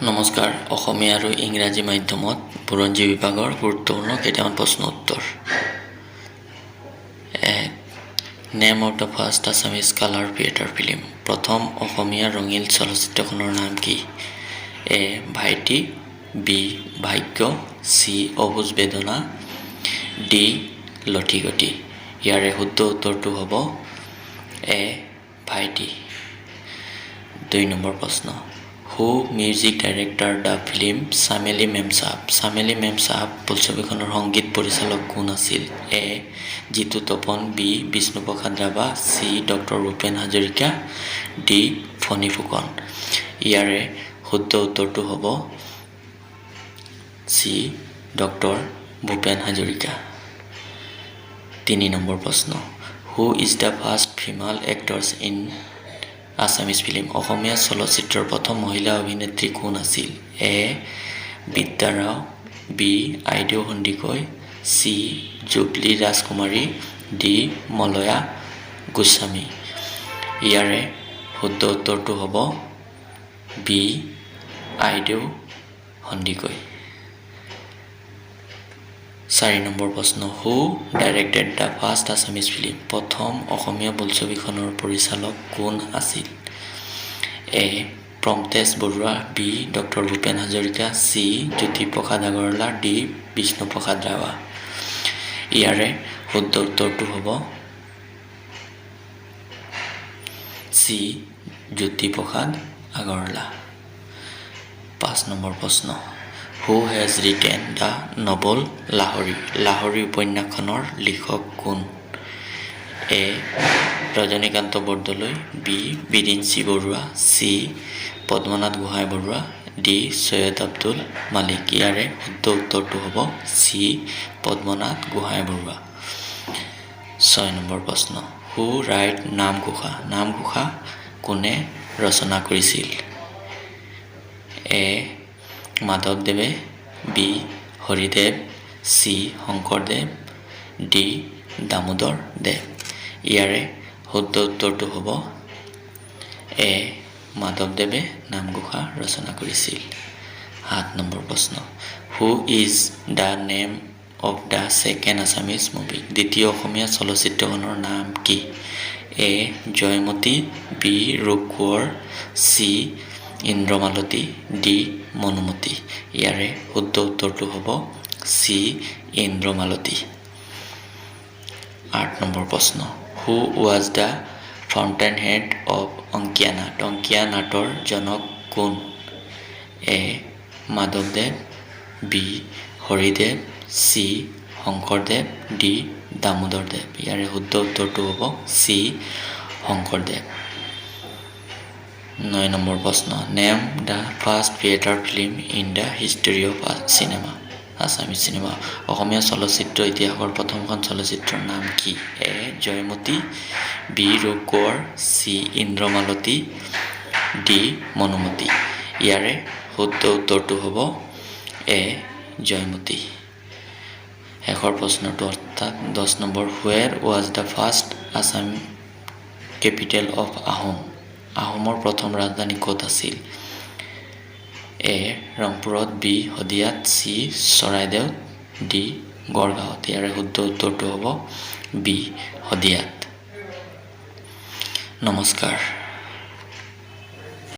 নমস্কাৰ। অসমীয়া আৰু ইংৰাজী মাধ্যমত বুৰঞ্জী বিভাগৰ গুৰুত্বপূৰ্ণ কেইটামান প্ৰশ্ন উত্তৰ। 1. Name of the first Assamese colour theatre film. প্ৰথম অসমীয়া ৰঙীল চলচ্চিত্ৰখনৰ নাম কি? এ ভাইটি, বি ভাগ্য, চি অবুজ বেদনা, ডি লঠিগটি। ইয়াৰে শুদ্ধ উত্তৰটো হ'ব এ ভাইটি। 2 নম্বৰ প্ৰশ্ন। Who music director the film Chameli Memsahib? Chameli Memsahib বোলছবিখনৰ সংগীত পৰিচালক কোন আছিল? A Jitu Tapan, B Bishnuprasad Rabha, C doctor Bhupen Hazarika, D Phani Phukan. ইয়াৰে শুদ্ধ উত্তৰটো হ'ব চি ডক্টৰ ভূপেন হাজৰিকা। 3 নম্বৰ প্ৰশ্ন। Who is the first female actress in Assamese film? অসমীয়া চলচ্চিত্ৰৰ প্ৰথম মহিলা অভিনেত্ৰী কোন আছিল? এ বিদ্যা ৰাও, বি আইদেউ সন্দিকৈ, চি জুবলী ৰাজকুমাৰী, ডি মলয়া গোস্বামী। ইয়াৰে শুদ্ধ উত্তৰটো হ'ব বি আইদেউ সন্দিকৈ। 4 নম্বৰ প্ৰশ্ন। Who directed the first Assamese film? প্ৰথম অসমীয়া বোলছবিখনৰ পৰিচালক কোন আছিল? A Pramathesh Barua, B doctor Bhupen Hazarika, C Jyotiprasad Agarwala, D Bishnuprasad Rabha. ইয়াৰে শুদ্ধ উত্তৰটো হ'ব চি জ্যোতিপ্ৰসাদ আগৰৱালা। 5 নম্বৰ প্ৰশ্ন। Who has written the novel Lahiri? Lahiri উপন্যাসখনৰ লিখক কোন? এ ৰজনীকান্ত বৰদলৈ, বি বিৰিঞ্চি বৰুৱা, চি পদ্মনাথ গোহাঁই বৰুৱা, ডি চৈয়দ আব্দুল মালিক। ইয়াৰে শুদ্ধ উত্তৰটো হ'ব চি পদ্মনাথ গোহাঁই বৰুৱা। 6 নম্বৰ প্ৰশ্ন। Who write Namghosha? Namghosha কোনে ৰচনা কৰিছিল? এ মাধৱদেৱে, B Haridev, C Sankardev, D Damodar Dev. ইয়াৰে শুদ্ধ উত্তৰটো হ'ব এ মাধৱদেৱে নামঘোষা ৰচনা কৰিছিল। 7 নম্বৰ প্ৰশ্ন। Who is the name of the second Assamese movie? দ্বিতীয় অসমীয়া চলচ্চিত্ৰখনৰ নাম কি? A Joymoti, B Rupkonwar, C Indramalati, D Monomoti. ইয়াৰে শুদ্ধ উত্তৰটো হ'ব চি ইন্দ্ৰমালতী। 8 নম্বৰ প্ৰশ্ন। Who was the fountainhead of Ankiya Naat? Ankiya নাটৰ জনক কোন? এ মাধৱদেৱ, B Haridev, C Sankardev, D Damodardev. ইয়াৰে শুদ্ধ উত্তৰটো হ'ব চি শংকৰদেৱ। 9 নম্বৰ প্ৰশ্ন। Name the first theatre film in the history of cinema, Assamese cinema. Asomiya চলচ্চিত্ৰ ইতিহাসৰ প্ৰথমখন চলচ্চিত্ৰৰ নাম কি? A Joymoti, B Rupkonwar, C Indramalati, D Monomoti. ইয়াৰে শুদ্ধ উত্তৰটো হ'ব এ জয়মতী। শেষৰ প্ৰশ্নটো, অৰ্থাৎ 10 number. Where was the first Assam capital of Ahom? আহোমৰ প্ৰথম ৰাজধানী ক'ত আছিল? এ ৰংপুৰত, বি শদিয়াত, চি চৰাইদেউত, ডি গড়গাঁৱত। ইয়াৰে শুদ্ধ উত্তৰটো হ'ব বি শদিয়াত। নমস্কাৰ।